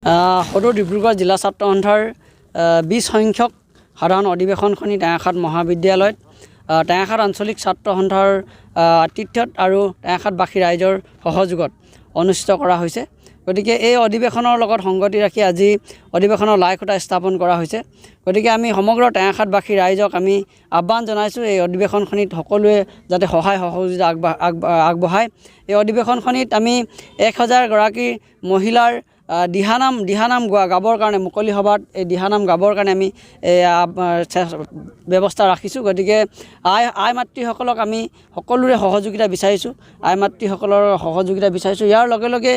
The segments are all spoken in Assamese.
সদৌ ডিব্ৰুগড় জিলা ছাত্ৰ সন্থাৰ 20 সংখ্যক সাধাৰণ অধিৱেশনখনি টেঙাখাত মহাবিদ্যালয়ত টেঙাখাত আঞ্চলিক ছাত্ৰ সন্থাৰ আতিথ্যত আৰু টেঙাখাতবাসী ৰাইজৰ সহযোগত অনুষ্ঠিত কৰা হৈছে। গতিকে এই অধিৱেশনৰ লগত সংগতি ৰাখি আজি অধিৱেশনৰ লাই খুঁটা স্থাপন কৰা হৈছে। গতিকে আমি সমগ্ৰ টেঙাখাতবাসী ৰাইজক আমি আহ্বান জনাইছোঁ, এই অধিৱেশনখনিত সকলোৱে যাতে সহায় সহযোগিতা আগবঢ়ায়। এই অধিৱেশনখনিত আমি 1000 গৰাকী মহিলাৰ দিহানাম গাবৰ কাৰণে, মুকলি সভাত এই দিহানাম গাবৰ কাৰণে আমি এই ব্যৱস্থা ৰাখিছোঁ। গতিকে আই মাতৃসকলক আমি সকলোৰে সহযোগিতা বিচাৰিছোঁ, আই মাতৃসকলৰ সহযোগিতা বিচাৰিছোঁ। ইয়াৰ লগে লগে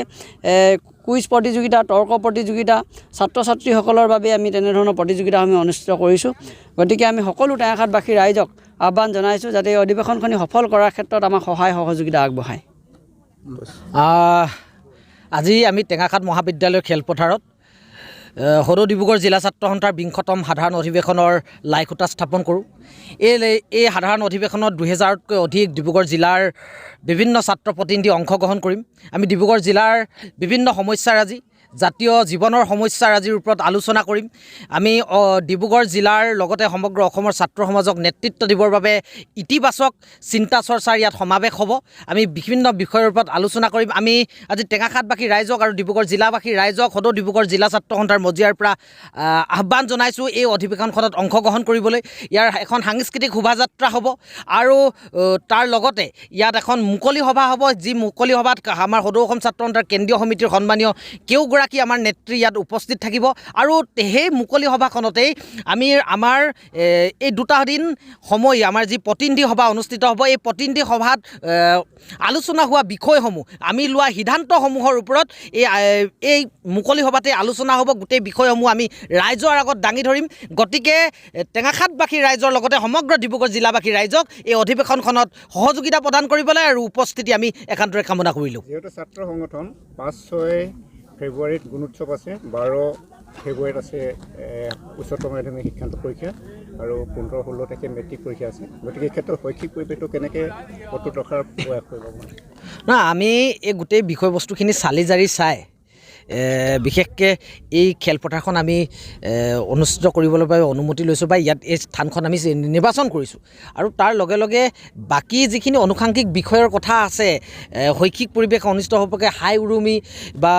কুইজ প্ৰতিযোগিতা, তৰ্ক প্ৰতিযোগিতা, ছাত্ৰ ছাত্ৰীসকলৰ বাবে আমি তেনেধৰণৰ প্ৰতিযোগিতা আমি অনুষ্ঠিত কৰিছোঁ। গতিকে আমি সকলো টেঙাখাতবাসী ৰাইজক আহ্বান জনাইছোঁ যাতে এই অধিৱেশনখনি সফল কৰাৰ ক্ষেত্ৰত আমাক সহায় সহযোগিতা আগবঢ়ায়। আজি আমি টেঙাখাত মহাবিদ্যালয়ৰ খেলপথাৰত সদৌ ডিব্ৰুগড় জিলা ছাত্ৰ সন্থাৰ 20তম সাধাৰণ অধিৱেশনৰ লাই খুঁটা স্থাপন কৰোঁ। এই সাধাৰণ অধিৱেশনত 2000তকৈ অধিক ডিব্ৰুগড় জিলাৰ বিভিন্ন ছাত্ৰ প্ৰতিনিধি অংশগ্ৰহণ কৰিম। আমি ডিব্ৰুগড় জিলাৰ বিভিন্ন সমস্যাৰাজি, জাতীয় জীৱনৰ সমস্যাৰাজিৰ ওপৰত আলোচনা কৰিম। আমি ডিব্ৰুগড় জিলাৰ লগতে সমগ্ৰ অসমৰ ছাত্ৰ সমাজক নেতৃত্ব দিবৰ বাবে ইতিবাচক চিন্তা চৰ্চাৰ ইয়াত সমাৱেশ হ'ব। আমি বিভিন্ন বিষয়ৰ ওপৰত আলোচনা কৰিম। আমি আজি টেঙাখাতবাসী ৰাইজক আৰু ডিব্ৰুগড় জিলাবাসী ৰাইজক সদৌ ডিব্ৰুগড় জিলা ছাত্ৰ সন্থাৰ মজিয়াৰ পৰা আহ্বান জনাইছোঁ এই অধিৱেশনখনত অংশগ্ৰহণ কৰিবলৈ। ইয়াৰ এখন সাংস্কৃতিক শোভাযাত্ৰা হ'ব আৰু তাৰ লগতে ইয়াত এখন মুকলি সভা হ'ব, যি মুকলি সভাত আমাৰ সদৌ অসম ছাত্ৰ সন্থাৰ কেন্দ্ৰীয় সমিতিৰ সন্মানীয় কেউগৰাকী আমাৰ নেত্ৰী ইয়াত উপস্থিত থাকিব। আৰু সেই মুকলি সভাখনতেই আমি আমাৰ এই দুটা দিন সময় আমাৰ যি প্ৰতিনিধি সভা অনুষ্ঠিত হ'ব, এই প্ৰতিনিধি সভাত আলোচনা হোৱা বিষয়সমূহ, আমি লোৱা সিদ্ধান্তসমূহৰ ওপৰত এই মুকলি সভাতে আলোচনা হ'ব। গোটেই বিষয়সমূহ আমি ৰাইজৰ আগত দাঙি ধৰিম। গতিকে টেঙাখাতবাসী ৰাইজৰ লগতে সমগ্ৰ ডিব্ৰুগড় জিলাবাসী ৰাইজক এই অধিৱেশনখনত সহযোগিতা প্ৰদান কৰিবলৈ আৰু উপস্থিতি আমি একান্তৰে কামনা কৰিলোঁ। যিহেতু ছাত্ৰ সংগঠন 5-6 ফেব্ৰুৱাৰীত গুণোৎসৱ আছে, 12 ফেব্ৰুৱাৰীত আছে উচ্চতৰ মাধ্যমিক শিক্ষান্ত পৰীক্ষা আৰু 15-16 তাৰিখে মেট্ৰিক পৰীক্ষা আছে। গতিকে এই ক্ষেত্ৰত শৈক্ষিক পৰিৱেশটো কেনেকৈ অটুট ৰখাৰ প্ৰয়াস কৰিব আপুনি? না, আমি এই গোটেই বিষয়বস্তুখিনি চালি জাৰি চাই বিশেষকৈ এই খেলপথাৰখন আমি অনুষ্ঠিত কৰিবলৈ বাবে অনুমতি লৈছোঁ বা ইয়াত এই স্থানখন আমি নিৰ্বাচন কৰিছোঁ। আৰু তাৰ লগে লগে বাকী যিখিনি আনুষাংগিক বিষয়ৰ কথা আছে, শৈক্ষিক পৰিৱেশ অনুষ্ঠিত হ'বকৈ হাই উৰুমি বা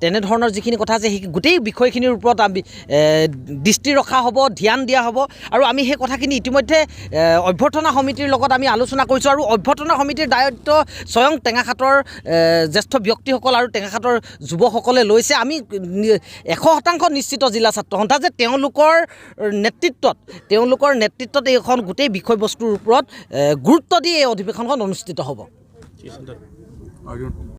তেনেধৰণৰ যিখিনি কথা আছে, সেই গোটেই বিষয়খিনিৰ ওপৰত আমি দৃষ্টি ৰখা হ'ব, ধ্যান দিয়া হ'ব। আৰু আমি সেই কথাখিনি ইতিমধ্যে অভ্যৰ্থনা সমিতিৰ লগত আমি আলোচনা কৰিছোঁ আৰু অভ্যৰ্থনা সমিতিৰ দায়িত্ব স্বয়ং টেঙাখাতৰ জ্যেষ্ঠ ব্যক্তিসকল আৰু টেঙাখাতৰ যুৱকসকলে লৈছে। আমি 100% নিশ্চিত জিলা ছাত্ৰ সন্থা যে তেওঁলোকৰ নেতৃত্বত এইখন গোটেই বিষয়বস্তুৰ ওপৰত গুৰুত্ব দি এই অধিৱেশনখন অনুষ্ঠিত হ'ব।